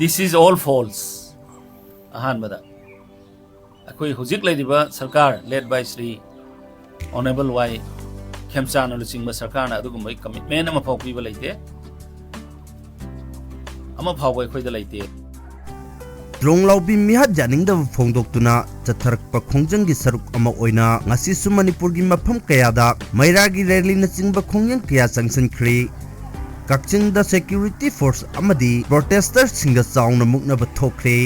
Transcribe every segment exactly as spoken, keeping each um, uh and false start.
This is all false. ꯑꯍꯥꯟꯕꯗ, ꯑꯩꯈꯣꯏ ꯍꯧꯖꯤꯛ ꯂꯩꯔꯤꯕ ꯁꯔꯀꯥꯔ, led by ꯁ꯭ꯔꯤ ꯑꯣꯅꯔꯦꯕꯜ ꯋꯥꯏ ꯈꯦꯝꯆꯥꯟꯅ ꯂꯨꯆꯤꯡꯕ ꯁꯔꯀꯥꯔꯅ ꯑꯗꯨꯒꯨꯝꯕꯒꯤ commitment ꯑꯃ ꯐꯥꯎ ꯄꯤꯕ ꯂꯩꯇꯦ, ꯑꯃ ꯐꯥꯎꯕ ꯑꯩꯈꯣꯏꯗ ꯂꯩꯇꯦ꯫ ꯇ꯭ꯔꯣꯡꯂꯥꯎꯕꯤ ꯃꯤꯍꯥꯠ ꯌꯥꯅꯤꯡꯗꯕ ꯐꯣꯡꯗꯣꯛꯇꯨꯅ ꯆꯠꯊꯔꯛꯄ ꯈꯣꯡꯖꯪꯒꯤ ꯁꯔꯨꯛ ꯑꯃ ꯑꯣꯏꯅ ꯉꯁꯤꯁꯨ ꯃꯅꯤꯄꯨꯔꯒꯤ ꯃꯐꯝ ꯀꯌꯥꯗ ꯃꯩꯔꯥꯒꯤ ꯔꯦꯂꯤꯅꯆꯤꯡꯕ ꯈꯣꯡꯖꯪ ꯀꯌꯥ ꯆꯪꯁꯤꯟꯈ꯭ꯔꯤ꯫ ꯀꯛꯆꯤꯡꯗ security force ꯑꯃꯗꯤ protester ꯁꯤꯡꯒ ꯆꯥꯎꯅ ꯃꯨꯛꯅꯕ ꯊꯣꯛꯈ꯭ꯔꯦ꯫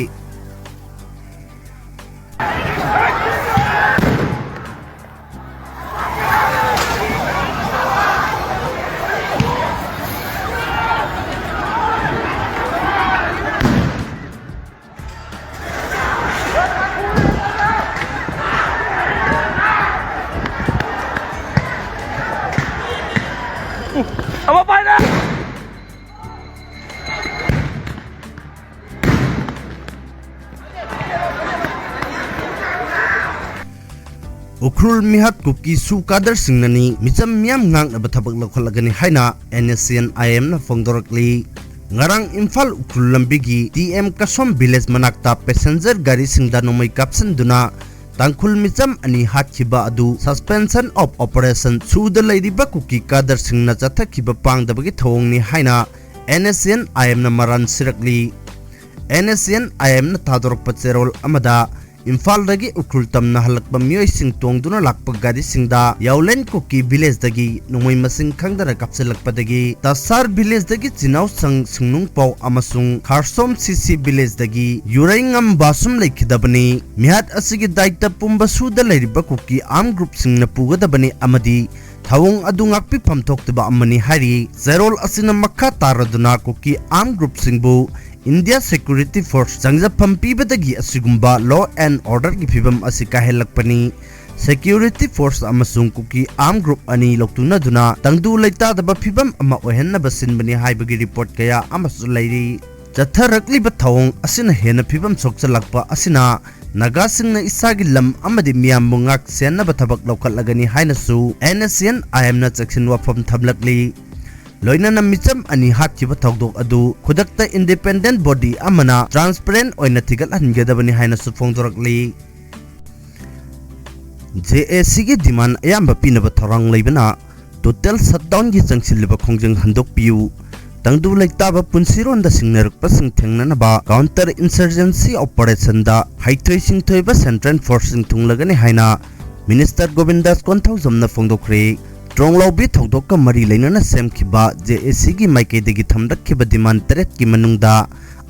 ꯎꯈ꯭ꯔꯨꯜ ꯃꯤꯍꯥꯠ ꯀꯨꯀꯤ ꯁꯨ ꯀꯥꯗꯔ ꯁꯤꯡꯅꯅꯤ ꯃꯤꯆꯝ ꯃꯤꯌꯥꯝ ꯉꯥꯛꯅꯕ ꯊꯕꯛ ꯂꯧꯈꯠꯂꯒꯅꯤ ꯍꯥꯏꯅ N S C N I M ꯅ ꯐꯣꯡꯗꯣꯔꯛꯂꯤ꯫ ꯉꯔꯥꯡ ꯏꯝꯐꯥꯜ ꯎꯈ꯭ꯔꯨꯜ ꯂꯝꯕꯤꯒꯤ T M ꯀꯁꯣꯝ village ꯃꯅꯥꯛꯇ passenger ꯒꯥꯔꯤꯁꯤꯡꯗ ꯅꯣꯡꯃꯩ ꯀꯥꯞꯁꯤꯟꯗꯨꯅ ꯇꯥꯡꯈꯨꯜ ꯃꯤꯆꯝ ꯑꯅꯤ ꯍꯥꯠꯈꯤꯕ ꯑꯗꯨ suspension of operation ꯁꯨꯗ ꯂꯩꯔꯤꯕ ꯀꯨꯀꯤ ꯀꯥꯗꯔꯁꯤꯡꯅ ꯆꯠꯊꯈꯤꯕ ꯄꯥꯡꯗꯕꯒꯤ ꯊꯧꯑꯣꯡꯅꯤ ꯍꯥꯏꯅ N S C N I M ꯅ ꯃꯔꯥꯜ ꯁꯤꯔꯛꯂꯤ꯫ N S C N I M ꯅ ꯊꯥꯗꯣꯔꯛꯄ ꯆꯦꯔꯣꯜ ꯑꯃꯗ ꯏꯝꯐꯥꯜꯗꯒꯤ ꯎꯈ꯭ꯔꯨꯜ ꯇꯝꯅ ꯍꯜꯂꯛꯄ ꯃꯤꯑꯣꯏꯁꯤꯡ ꯇꯣꯡꯗꯨꯅ ꯂꯥꯛꯄ ꯒꯥꯔꯤꯁꯤꯡꯗ ꯌꯥꯎꯂꯦꯟ ꯀꯨꯀꯤ village ꯗꯒꯤ ꯅꯣꯡꯃꯩ ꯃꯁꯤꯡ ꯈꯪꯗꯅ ꯀꯥꯞꯁꯤꯜꯂꯛꯄꯗꯒꯤ ꯇꯁꯥꯔ village ꯗꯒꯤ ꯆꯤꯅꯥꯎꯁꯪ ꯁꯤꯡꯅꯨꯡꯄꯥꯎ ꯑꯃꯁꯨꯡ ꯈꯥꯔꯁꯣꯝ C C village ꯗꯒꯤ ꯌꯨꯔꯩꯉꯝ ꯕꯥꯁꯨꯝ ꯂꯩꯈꯤꯗꯕꯅꯤ꯫ ꯃꯤꯍꯥꯠ ꯑꯁꯤꯒꯤ ꯗꯥꯏꯇ ꯄꯨꯝꯕ ꯁꯨꯗ ꯂꯩꯔꯤꯕ ꯀꯨꯀꯤ armed group ꯁꯤꯡꯅ ꯄꯨꯒꯗꯕꯅꯤ ꯑꯃꯗꯤ ꯊꯧꯑꯣꯡ ꯑꯗꯨ ꯉꯥꯛꯄꯤꯐꯝ ꯊꯣꯛꯇꯕ ꯑꯃꯅꯤ ꯍꯥꯏꯔꯤ꯫ ꯆꯦꯔꯣꯜ ꯑꯁꯤꯅ ꯃꯈꯥ ꯇꯥꯔꯗꯨꯅ ꯀꯨꯀꯤ armed group ꯁꯤꯡꯕꯨ India Security Force ꯆꯪꯖꯐꯝ ꯄꯤꯕꯗꯒꯤ ꯑꯁꯤꯒꯨꯝꯕ law and order ꯒꯤ ꯐꯤꯚꯝ ꯑꯁꯤ ꯀꯥꯏꯍꯜꯂꯛꯄꯅꯤ꯫ Security Force ꯑꯃꯁꯨꯡ ꯀꯨꯀꯤ armed group ꯑꯅꯤ ꯂꯧꯇꯨꯅꯗꯨꯅ ꯇꯪꯗꯨ ꯂꯩꯇꯥꯗꯕ ꯐꯤꯚꯝ ꯑꯃ ꯑꯣꯏꯍꯟꯅꯕ ꯁꯤꯟꯕꯅꯤ ꯍꯥꯏꯕꯒꯤ report ꯀꯌꯥ ꯑꯃꯁꯨ ꯂꯩꯔꯤ꯫ ꯆꯠꯊꯔꯛꯂꯤꯕ ꯊꯧꯑꯣꯡ ꯑꯁꯤꯅ ꯍꯦꯟꯅ ꯐꯤꯚꯝ ꯁꯣꯛꯆꯜꯂꯛꯄ ꯑꯁꯤꯅ ꯅꯥꯒꯥꯁꯤꯡꯅ ꯏꯁꯥꯒꯤ ꯂꯝ ꯑꯃꯗꯤ ꯃꯤꯌꯥꯝꯕꯨ ꯉꯥꯛ ꯁꯦꯟꯅꯕ ꯊꯕꯛ ꯂꯧꯈꯠꯂꯒꯅꯤ ꯍꯥꯏꯅꯁꯨ N S C N I M ꯅ ꯆꯦꯛꯁꯤꯟ ꯋꯥꯐꯝ ꯊꯝꯂꯛꯂꯤ꯫ ꯂꯣꯏꯅꯅ ꯃꯤꯆꯝ ꯑꯅꯤ ꯍꯥꯠꯈꯤꯕ ꯊꯧꯗꯣꯛ ꯑꯗꯨ ꯈꯨꯗꯛꯇ independent body ꯑꯃꯅ transparent ꯑꯣꯏꯅ ꯊꯤꯒꯠꯍꯟꯒꯗꯕꯅꯤ ꯍꯥꯏꯅꯁꯨ ꯐꯣꯡꯗꯣꯔꯛꯂꯤ꯫ JACꯒꯤ demand ꯑꯌꯥꯝꯕ ꯄꯤꯅꯕ ꯊꯧꯔꯥꯡ ꯂꯩꯕꯅ total shutdownꯒꯤ ꯆꯪꯁꯤꯜꯂꯤꯕ ꯈꯣꯡꯖꯪ ꯍꯟꯗꯣꯛꯄꯤꯌꯨ, ꯇꯪꯗꯨ ꯂꯩꯇꯥꯕ ꯄꯨꯟꯁꯤꯔꯣꯟꯗ ꯁꯤꯡꯅꯔꯛꯄꯁꯤꯡ ꯊꯦꯡꯅꯅꯕ counter insurgency operationꯗ ꯍꯩꯊꯣꯏ ꯁꯤꯡꯊꯣꯏꯕ central forceꯁꯤꯡ ꯊꯨꯡꯂꯒꯅꯤ ꯍꯥꯏꯅ Minister ꯒꯣꯕꯤꯟꯗꯥꯁ ꯀꯣꯟꯊꯧꯖꯝꯅ ꯐꯣꯡꯗꯣꯛꯈ꯭ꯔꯦ꯫ ꯇ꯭ꯔꯣꯡꯂꯥꯎꯕꯤ ꯊꯧꯗꯣꯛꯀ ꯃꯔꯤ ꯂꯩꯅꯅ ꯁꯦꯝꯈꯤꯕ JACꯒꯤ ꯃꯥꯏꯀꯩꯗꯒꯤ ꯊꯝꯂꯛꯈꯤꯕ demand ꯇꯔꯦꯠꯀꯤ ꯃꯅꯨꯡꯗ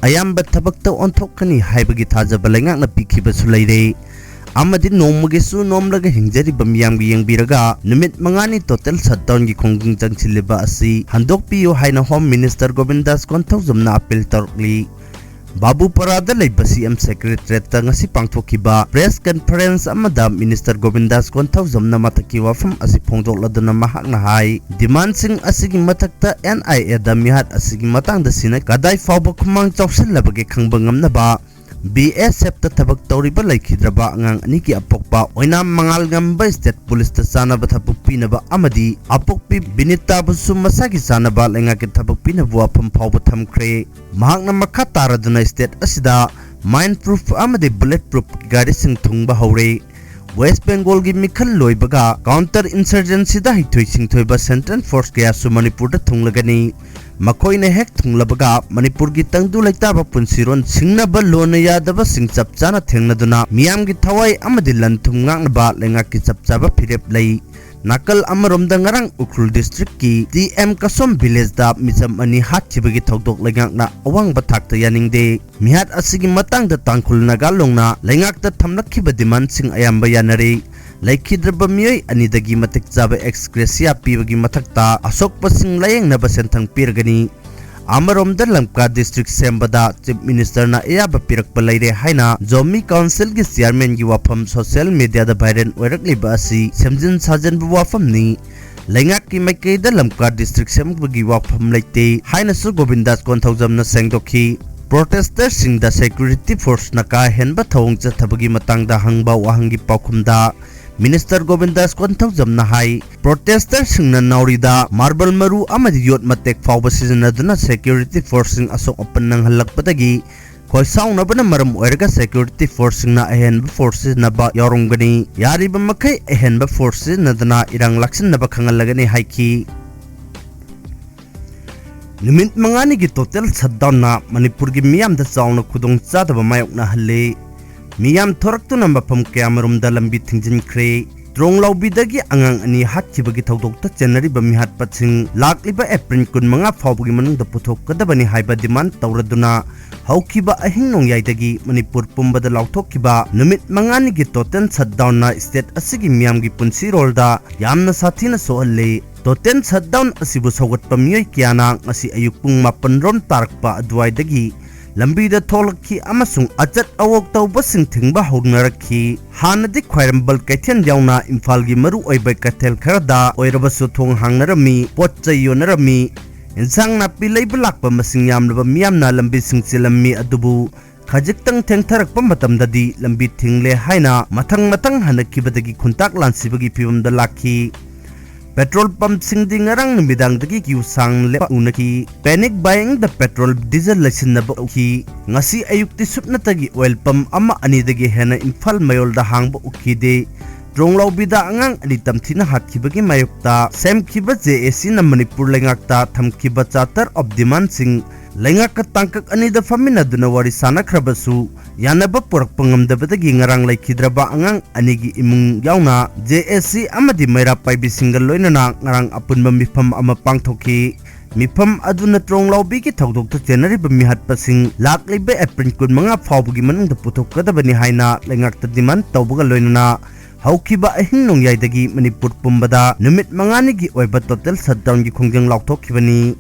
ꯑꯌꯥꯝꯕ ꯊꯕꯛꯇ ꯑꯣꯟꯊꯣꯛꯀꯅꯤ ꯍꯥꯏꯕꯒꯤ ꯊꯥꯖꯕ ꯂꯩꯉꯥꯛꯅ ꯄꯤꯈꯤꯕꯁꯨ ꯂꯩꯔꯦ꯫ ꯑꯃꯗꯤ ꯅꯣꯡꯃꯒꯤꯁꯨ ꯅꯣꯝꯂꯒ ꯍꯤꯡꯖꯔꯤꯕ ꯃꯤꯌꯥꯝꯒꯤ ꯌꯦꯡꯕꯤꯔꯒ ꯅꯨꯃꯤꯠ ꯃꯉꯥꯅꯤ total shutdownꯒꯤ ꯈꯣꯡꯖꯪ ꯆꯪꯁꯤꯜꯂꯤꯕ ꯑꯁꯤ ꯍꯟꯗꯣꯛꯄꯤꯌꯨ ꯍꯥꯏꯅ Home Minister ꯒꯣꯕꯤꯟꯗꯥꯁ ꯀꯣꯟꯊꯧꯖꯝꯅ appeal ꯇꯧꯔꯛꯂꯤ꯫ ꯕꯥꯕꯨꯄꯥꯔꯥꯗ ꯂꯩꯕ CM Secretariatꯇ ꯉꯁꯤ ꯄꯥꯡꯊꯣꯛꯈꯤꯕ press conference ꯑꯃꯗ Minister ꯒꯣꯕꯤꯟꯗꯥꯁ ꯀꯣꯟꯊꯧꯖꯝꯅ ꯃꯊꯛꯀꯤ ꯋꯥꯐꯝ ꯑꯁꯤ ꯐꯣꯡꯗꯣꯛꯂꯗꯨꯅ ꯃꯍꯥꯛꯅ ꯍꯥꯏ, demandꯁꯤꯡ ꯑꯁꯤꯒꯤ ꯃꯊꯛꯇ NIAꯗ ꯃꯤꯍꯥꯠ ꯑꯁꯤꯒꯤ ꯃꯇꯥꯡꯗ ꯁꯤꯟꯅ ꯀꯗꯥꯏ ꯐꯥꯎꯕ ꯈꯨꯃꯥꯡ ꯆꯥꯎꯁꯤꯜꯂꯕꯒꯦ ꯈꯪꯕ ꯉꯝꯅꯕ BSFꯇ ꯊꯕꯛ ꯇꯧꯔꯤꯕ ꯂꯩꯈꯤꯗ꯭ꯔꯕ ꯑꯉꯥꯡ ꯑꯅꯤꯒꯤ ꯑꯄꯣꯛꯄ ꯑꯣꯏꯅꯥꯝ ꯃꯉꯥꯜꯉꯝꯕ state policeꯇ ꯆꯥꯅꯕ ꯊꯕꯛ ꯄꯤꯅꯕ ꯑꯃꯗꯤ ꯑꯄꯣꯛꯄꯤ ꯕꯤꯅꯤꯇꯥꯕꯨꯁꯨ ꯃꯁꯥꯒꯤ ꯆꯥꯅꯕ ꯂꯩꯉꯥꯛꯀꯤ ꯊꯕꯛ ꯄꯤꯅꯕ ꯋꯥꯐꯝ ꯐꯥꯎꯕ ꯊꯝꯈ꯭ꯔꯦ꯫ ꯃꯍꯥꯛꯅ ꯃꯈꯥ ꯇꯥꯔꯗꯨꯅ state ꯑꯁꯤꯗ mine proof ꯑꯃꯗꯤ bullet proof ꯒꯥꯔꯤꯁꯤꯡ ꯊꯨꯡꯕ ꯍꯧꯔꯦ꯫ West Bengalꯒꯤ ꯃꯤꯈꯜ ꯂꯣꯏꯕꯒ counter insurgencyꯗ ꯍꯩꯊꯣꯏ ꯁꯤꯡꯊꯣꯏꯕ central force ꯀꯌꯥꯁꯨ ꯃꯅꯤꯄꯨꯔꯗ ꯊꯨꯡꯂꯒꯅꯤ꯫ ꯃꯈꯣꯏꯅ ꯍꯦꯛ ꯊꯨꯡꯂꯕꯒ ꯃꯅꯤꯄꯨꯔꯒꯤ ꯇꯪꯗꯨ ꯂꯩꯇꯥꯕ ꯄꯨꯟꯁꯤꯔꯣꯟ ꯁꯤꯡꯅꯕ ꯂꯣꯟꯅ ꯌꯥꯗꯕꯁꯤꯡ ꯆꯞ ꯆꯥꯅ ꯊꯦꯡꯅꯗꯨꯅ ꯃꯤꯌꯥꯝꯒꯤ ꯊꯋꯥꯏ ꯑꯃꯗꯤ ꯂꯟ ꯊꯨꯝ ꯉꯥꯛꯅꯕ ꯂꯩꯉꯥꯛꯀꯤ ꯆꯞ ꯆꯥꯕ ꯐꯤꯔꯦꯞ ꯂꯩ꯫ ꯅꯥꯀꯜ ꯑꯃꯔꯣꯝꯗ ꯉꯔꯥꯡ ꯎꯈ꯭ꯔꯨꯜ districtꯀꯤ TM ꯀꯁꯣꯝ villageꯗ ꯃꯤꯆꯝ ꯑꯅꯤ ꯍꯥꯠꯈꯤꯕꯒꯤ ꯊꯧꯗꯣꯛ ꯂꯩꯉꯥꯛꯅ ꯑꯋꯥꯡꯕ ꯊꯥꯛꯇ ꯌꯥꯅꯤꯡꯗꯦ꯫ ꯃꯤꯍꯥꯠ ꯑꯁꯤꯒꯤ ꯃꯇꯥꯡꯗ ꯇꯥꯡꯈꯨꯜ ꯅꯥꯒꯥ ꯂꯣꯡꯅ ꯂꯩꯉꯥꯛꯇ ꯊꯝꯂꯛꯈꯤꯕ demandꯁꯤꯡ ꯑꯌꯥꯝꯕ ꯌꯥꯅꯔꯦ꯫ ꯂꯩꯈꯤꯗ꯭ꯔꯕ ꯃꯤꯑꯣꯏ ꯑꯅꯤꯗꯒꯤ ꯃꯇꯤꯛ ꯆꯥꯕ ex gratia ꯄꯤꯕꯒꯤ ꯃꯊꯛꯇ ꯑꯁꯣꯛꯄꯁꯤꯡ ꯂꯥꯌꯦꯡꯅꯕ ꯁꯦꯟꯊꯪ ꯄꯤꯔꯒꯅꯤ꯫ ꯑꯃꯔꯣꯝꯗ ꯂꯝꯀꯥ district ꯁꯦꯝꯕꯗ Chief Ministerꯅ ꯑꯌꯥꯕ ꯄꯤꯔꯛꯄ ꯂꯩꯔꯦ ꯍꯥꯏꯅ Zomi Councilꯒꯤ chairmanꯒꯤ ꯋꯥꯐꯝ social mediaꯗ viral ꯑꯣꯏꯔꯛꯂꯤꯕ ꯑꯁꯤ ꯁꯦꯝꯖꯤꯟ ꯁꯥꯖꯤꯟꯕ ꯋꯥꯐꯝꯅꯤ꯫ ꯂꯩꯉꯥꯛꯀꯤ ꯃꯥꯏꯀꯩꯗ ꯂꯝꯀꯥ district ꯁꯦꯝꯕꯒꯤ ꯋꯥꯐꯝ ꯂꯩꯇꯦ ꯍꯥꯏꯅꯁꯨ ꯒꯣꯕꯤꯟꯗꯥꯁ ꯀꯣꯟꯊꯧꯖꯝꯅ ꯁꯦꯡꯗꯣꯛꯈꯤ꯫ Protesterꯁꯤꯡꯗ security forceꯅ ꯀꯥ ꯍꯦꯟꯕ ꯊꯧꯑꯣꯡ ꯆꯠꯊꯕꯒꯤ ꯃꯇꯥꯡꯗ ꯍꯪꯕ ꯋꯥꯍꯪꯒꯤ ꯄꯥꯎꯈꯨꯝꯗ ꯃꯤꯅꯤꯁꯇꯔ ꯒꯣꯕꯤꯟꯗꯥꯁ ꯀꯣꯟꯊꯧꯖꯝꯅ ꯍꯥꯏ, ꯄ꯭ꯔꯣꯇꯦꯁꯇꯔꯁꯤꯡꯅ ꯅꯥꯎꯔꯤꯗ ꯃꯥꯔꯕꯜ ꯃꯔꯨ ꯑꯃꯗꯤ ꯌꯣꯠ ꯃꯇꯦꯛ ꯐꯥꯎꯕ ꯁꯤꯖꯤꯟꯅꯗꯨꯅ ꯁꯦꯀ꯭ꯌꯨꯔꯤꯇꯤ ꯐꯣꯔꯁꯁꯤꯡ ꯑꯁꯣꯛ ꯑꯄꯟ ꯅꯪꯍꯜꯂꯛꯄꯗꯒꯤ ꯈꯣꯏꯁꯥꯎꯅꯕꯅ ꯃꯔꯝ ꯑꯣꯏꯔꯒ ꯁꯦꯀ꯭ꯌꯨꯔꯤꯇꯤ ꯐꯣꯔꯁꯁꯤꯡꯅ ꯑꯍꯦꯟꯕ ꯐꯣꯔꯁ ꯁꯤꯖꯤꯟꯅꯕ ꯌꯥꯎꯔꯝꯒꯅꯤ꯫ ꯌꯥꯔꯤꯕ ꯃꯈꯩ ꯑꯍꯦꯟꯕ ꯐꯣꯔꯁ ꯁꯤꯖꯤꯟꯅꯗꯅ ꯏꯔꯥꯡ ꯂꯥꯛꯁꯤꯟꯅꯕ ꯈꯪꯍꯜꯂꯒꯅꯤ ꯍꯥꯏꯈꯤ꯫ ꯅꯨꯃꯤꯠ ꯃꯉꯥꯅꯤꯒꯤ ꯇꯣꯇꯦꯜ ꯁꯠꯗꯥꯎꯟꯅ ꯃꯅꯤꯄꯨꯔꯒꯤ ꯃꯤꯌꯥꯝꯗ ꯆꯥꯎꯅ ꯈꯨꯗꯣꯡꯆꯥꯗꯕ ꯃꯥꯌꯣꯛꯅꯍꯜꯂꯤ꯫ ꯃꯤꯌꯥꯝ ꯊꯣꯔꯛꯇꯨꯅ ꯃꯐꯝ ꯀꯌꯥꯃꯔꯨꯝꯗ ꯂꯝꯕꯤ ꯊꯤꯡꯖꯤꯟꯈ꯭ꯔꯦ꯫ ꯇ꯭ꯔꯣꯡꯂꯥꯎꯕꯤꯗꯒꯤ ꯑꯉꯥꯡ ꯑꯅꯤ ꯍꯥꯠꯈꯤꯕꯒꯤ ꯊꯧꯗꯣꯛꯇ ꯆꯦꯟꯅꯔꯤꯕ ꯃꯤꯍꯥꯠꯄꯁꯤꯡ ꯂꯥꯛꯂꯤꯕ ꯑꯦꯄ꯭ꯔꯤꯜ ꯀꯨꯟꯃꯉꯥ ꯐꯥꯎꯕꯒꯤ ꯃꯅꯨꯡꯗ ꯄꯨꯊꯣꯛꯀꯗꯕꯅꯤ ꯍꯥꯏꯕ ꯗꯤꯃꯥꯟ ꯇꯧꯔꯗꯨꯅ ꯍꯧꯈꯤꯕ ꯑꯍꯤꯡ ꯅꯣꯡꯌꯥꯏꯗꯒꯤ ꯃꯅꯤꯄꯨꯔ ꯄꯨꯝꯕꯗ ꯂꯥꯎꯊꯣꯛꯈꯤꯕ ꯅꯨꯃꯤꯠ ꯃꯉꯥꯅꯤꯒꯤ ꯇꯣꯇꯦꯜ ꯁꯠꯗꯥꯎꯟꯅ ꯁ꯭ꯇꯦꯠ ꯑꯁꯤꯒꯤ ꯃꯤꯌꯥꯝꯒꯤ ꯄꯨꯟꯁꯤꯔꯣꯜꯗ ꯌꯥꯝꯅ ꯁꯥꯊꯤꯅ ꯁꯣꯛꯍꯜꯂꯤ꯫ ꯇꯣꯇꯦꯜ ꯁꯠꯗꯥꯎꯟ ꯑꯁꯤꯕꯨ ꯁꯧꯒꯠꯄ ꯃꯤꯑꯣꯏ ꯀꯌꯥꯅ ꯉꯁꯤ ꯑꯌꯨꯛ ꯄꯨꯡ ꯃꯥꯄꯟ ꯔꯣꯝ ꯇꯥꯔꯛꯄ ꯑꯗꯨꯋꯥꯏꯗꯒꯤ ꯂꯝꯕꯤꯗ ꯊꯣꯛꯂꯛꯈꯤ ꯑꯃꯁꯨꯡ ꯑꯆꯠ ꯑꯋꯣꯛ ꯇꯧꯕꯁꯤꯡ ꯊꯤꯡꯕ ꯍꯧꯅꯔꯛꯈꯤ꯫ ꯍꯥꯟꯅꯗꯤ ꯈ꯭ꯋꯥꯏꯔꯝꯕꯜ ꯀꯩꯊꯦꯜ ꯌꯥꯎꯅ ꯏꯝꯐꯥꯜꯒꯤ ꯃꯔꯨꯑꯣꯏꯕ ꯀꯩꯊꯦꯜ ꯈꯔꯗ ꯑꯣꯏꯔꯕꯁꯨ ꯊꯣꯡ ꯍꯥꯡꯅꯔꯝꯃꯤ, ꯄꯣꯠ ꯆꯩ ꯌꯣꯟꯅꯔꯝꯃꯤ꯫ ꯏꯟꯁꯥꯡ ꯅꯥꯄꯤ ꯂꯩꯕ ꯂꯥꯛꯄ ꯃꯁꯤꯡ ꯌꯥꯝꯂꯕ ꯃꯤꯌꯥꯝꯅ ꯂꯝꯕꯤꯁꯤꯡ ꯆꯦꯜꯂꯝꯃꯤ, ꯑꯗꯨꯕꯨ ꯈꯖꯤꯛꯇꯪ ꯊꯦꯡꯊꯔꯛꯄ ꯃꯇꯝꯗꯗꯤ ꯂꯝꯕꯤ ꯊꯤꯡꯂꯦ ꯍꯥꯏꯅ ꯃꯊꯪ ꯃꯊꯪ ꯍꯟꯅꯈꯤꯕꯗꯒꯤ ꯈꯨꯟꯇꯥꯛ ꯂꯥꯟꯁꯤꯕꯒꯤ ꯐꯤꯕꯝꯗ ꯂꯥꯛꯈꯤ꯫ ꯄꯦꯇ꯭ꯔꯣꯜ ꯄꯝꯞꯁꯤꯡꯗꯤ ꯉꯔꯥꯡ ꯅꯨꯃꯤꯗꯥꯡꯗꯒꯤ ꯀ꯭ꯌꯨ ꯁꯥꯡꯅ ꯂꯦꯞꯄ ꯎꯅꯈꯤ꯫ Panic buying the petrol, diesel ꯂꯩꯁꯤꯟꯅꯕ ꯎꯈꯤ꯫ ꯉꯁꯤ ꯑꯌꯨꯛꯇꯤ ꯁꯨꯞꯅꯇꯒꯤ ꯑꯣꯏꯜ ꯄꯝꯞ ꯑꯃ ꯑꯅꯤꯗꯒꯤ ꯍꯦꯟꯅ ꯏꯝꯐꯥꯜ ꯃꯌꯣꯜꯗ ꯍꯥꯡꯕ ꯎꯈꯤꯗꯦ꯫ ꯇ꯭ꯔꯣꯡꯂꯥꯎꯕꯤꯗ ꯑꯉꯥꯡ ꯑꯅꯤ ꯇꯝꯊꯤꯅ ꯍꯥꯠꯈꯤꯕꯒꯤ ꯃꯥꯌꯣꯛꯇ ꯁꯦꯝꯈꯤꯕ ꯖꯦ ꯑꯦ ꯁꯤꯅ ꯃꯅꯤꯄꯨꯔ ꯂꯩꯉꯥꯛꯇ ꯊꯝꯈꯤꯕ ꯆꯥꯔꯇꯔ ꯑꯣꯐ ꯗꯤꯃꯥꯟꯁꯤꯡ ꯂꯩꯉꯥꯛꯀ ꯇꯥꯡꯀꯛ ꯑꯅꯤꯗ ꯐꯝꯃꯤꯟꯅꯗꯨꯅ ꯋꯥꯔꯤ ꯁꯥꯟꯅꯈ꯭ꯔꯕꯁꯨ ꯌꯥꯅꯕ ꯄꯨꯔꯛꯄ ꯉꯝꯗꯕꯗꯒꯤ ꯉꯔꯥꯡ ꯂꯩꯈꯤꯗ꯭ꯔꯕ ꯑꯉꯥꯡ ꯑꯅꯤꯒꯤ ꯏꯃꯨꯡ ꯌꯥꯎꯅ ꯖꯦ ꯑꯦ ꯁꯤ ꯑꯃꯗꯤ ꯃꯩꯔꯥ ꯄꯥꯏꯕꯤꯁꯤꯡꯒ ꯂꯣꯏꯅꯅ ꯉꯔꯥꯡ ꯑꯄꯨꯟꯕ ꯃꯤꯐꯝ ꯑꯃ ꯄꯥꯡꯊꯣꯛꯈꯤ꯫ ꯃꯤꯐꯝ ꯑꯗꯨꯅ ꯇ꯭ꯔꯣꯡꯂꯥꯎꯕꯤꯒꯤ ꯊꯧꯗꯣꯛꯇ ꯆꯦꯟꯅꯔꯤꯕ ꯃꯤꯍꯥꯠꯄꯁꯤꯡ ꯂꯥꯛꯂꯤꯕ ꯑꯦꯄ꯭ꯔꯤꯜ ꯀꯨꯟꯃꯉꯥ ꯐꯥꯎꯕꯒꯤ ꯃꯅꯨꯡꯗ ꯄꯨꯊꯣꯛꯀꯗꯕꯅꯤ ꯍꯥꯏꯅ ꯂꯩꯉꯥꯛꯇ ꯗꯤꯃꯥꯟ ꯇꯧꯕꯒ ꯂꯣꯏꯅꯅ ꯍꯧꯈꯤꯕ ꯑꯍꯤꯡ ꯅꯣꯡꯌꯥꯏꯗꯒꯤ ꯃꯅꯤꯄꯨꯔ ꯄꯨꯝꯕꯗ ꯅꯨꯃꯤꯠ ꯃꯉꯥꯅꯤꯒꯤ ꯑꯣꯏꯕ ꯇꯣꯇꯦꯜ ꯁꯠꯗꯥꯎꯟꯒꯤ ꯈꯣꯡꯖꯪ ꯂꯥꯎꯊꯣꯛꯈꯤꯕꯅꯤ꯫